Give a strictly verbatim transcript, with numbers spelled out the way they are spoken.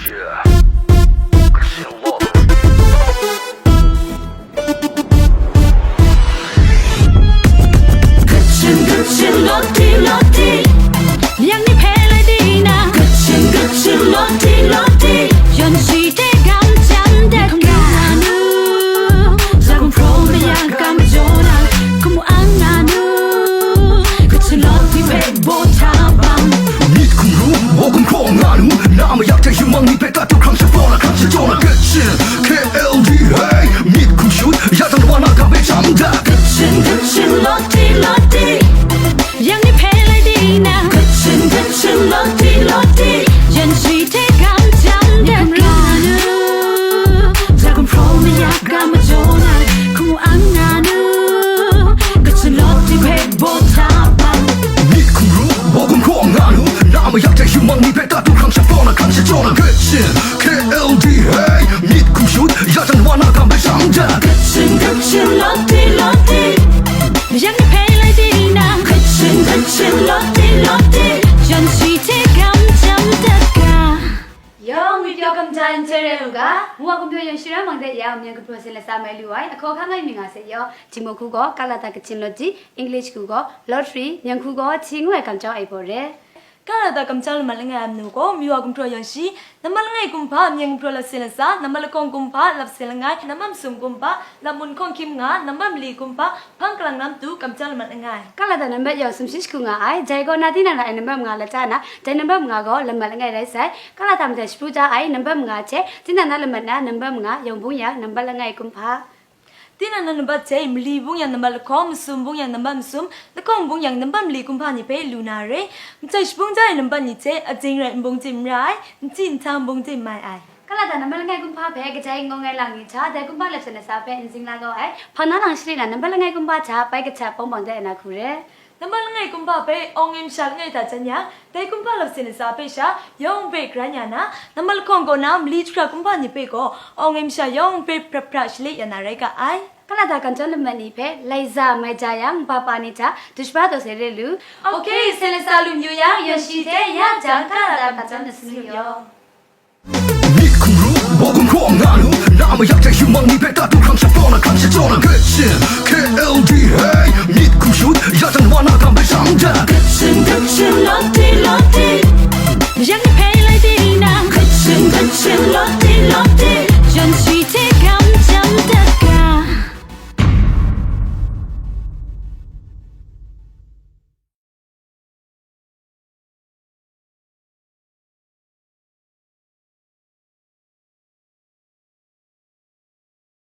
Kachin, kachin, lawt di, lawt di. Yang ni hpe lai di na. Kachin, kachin, lawt di, lawt di. Yan shi hte gam jam dat ga nu. Zagun hpraw mayak ga majaw na. Hkum ang nga nu. Kachin lawt di hpe baw hta bang. Myit hkum ru, baw hkum hkraw nga nu. Na mayak hte yumang ni hpe tatu hkrang shapraw na hkrang shajaw na. Kachin, K L D, hey. Myit hkum shut, ya jang wa na ga hpe jam dat. Kachin, kachin, lawt di, lawt di. Yang ni hpe lai di na. Kachin, kachin, lawt di, lawt di. Yan shi hte gam jam dat ga nu. Zagun hpraw mayak ga majaw na. Hkum ang nga nu. Kachin lawt di hpe baw hta bang. Myit hkum ru, baw hkum hkraw nga nu. Na mayak hte yumang ni hpe tatu hkrang shapraw na hkrang shajaw na. Kachin, K L D, hey. Myit hkum shut, ya jang wa na ga hpe jam dat. Kachin, kachin, lawt di, lawt di. Yang ni hpe lai di na. Kachin, kachin, lawt di, lawt di. Yan shi hte gam jam dat ga. Yawng myit pyaw hkam hta n jai rai u ga, Mungwa Gumhpraw Yan Shi Rai Mang de ya, Myen Gumhpraw Sin Latsa mai lu ai, ahkaw hkang ai myit nga se yaw, Jingmawk hku gaw, Kalata Kachin Lawt Di, English hku gaw, Lottery, Myen hku gaw, Hti ngu ai kamchau ai baw re. Kalata kamchau lamat langai a manu gaw, Mungwa Gumhpraw Yan Shi, nambat langai kumhpa, Myen Gumhpraw Lap Sin Latsa, nambat lahkawng kumhpa, Lap Sin Langai, nambat masum kumhpa, Lap Mun Hkawng Hkyim nga, nambat mali kumhpa, Hpang Kalang Lam Tu, kamchau lamat langai. Kalata nambat yaw sumshi shagu nga ai, dai gaw na tinang ra ai nambat manga lata na, dai nambat manga gaw lamat langai rai sai. Kalata madat shabu ja ai nambat manga hte, tinang na lamat na nambat manga, yawng bung yang, nambat langai kumhpa. Tinang na nambat hte, mali bung yang nambat lahkawng, masum bung yang nambat masum, lahkawng bung yang nambat mali kumhpa ni hpe lu na re. Madat shabung ja ai nambat ni hte, ajing rai nbung tim n ra ai, n hti n hta nbung tim mai ai. Kalata nambat langai kumhpa hpe kadai ngawng ai lang ni hta, dai kumhpa lap sin latsa hpe n zing la kau ai, hpang na lang shani na nambat langai kumhpa hta pai kahta pawng bang de ai na hku re. Nambat langai kumhpa hpe awng ai masha langai hta jan yang, dai kumhpa lap sin latsa hpe sha yawng hpe garan ya na, nambat lahkawng kaw na mali jahkra kumhpa ni hpe gaw awng ai masha yawng hpe hpra hpra shalit ya na rai ga ai. Kalata kamchau lamat ni hpe lai za mai ja yang, ba pa ni hta dushabra taw sai re lu. Ok, sai latsa lu mayu yang, yan shi hte ya jang, Kalata kamchau na sanu yaw. Myit hkum ru, baw hkum hkraw nga nu, na mayak hte yumang ni hpe tatu hkrang shapraw na hkrang shajaw na. Kachin, K L D, hey. Myit hkum shut, ya jang wa na ga hpe jam dat. Kachin, kachin, lawt di, lawt di.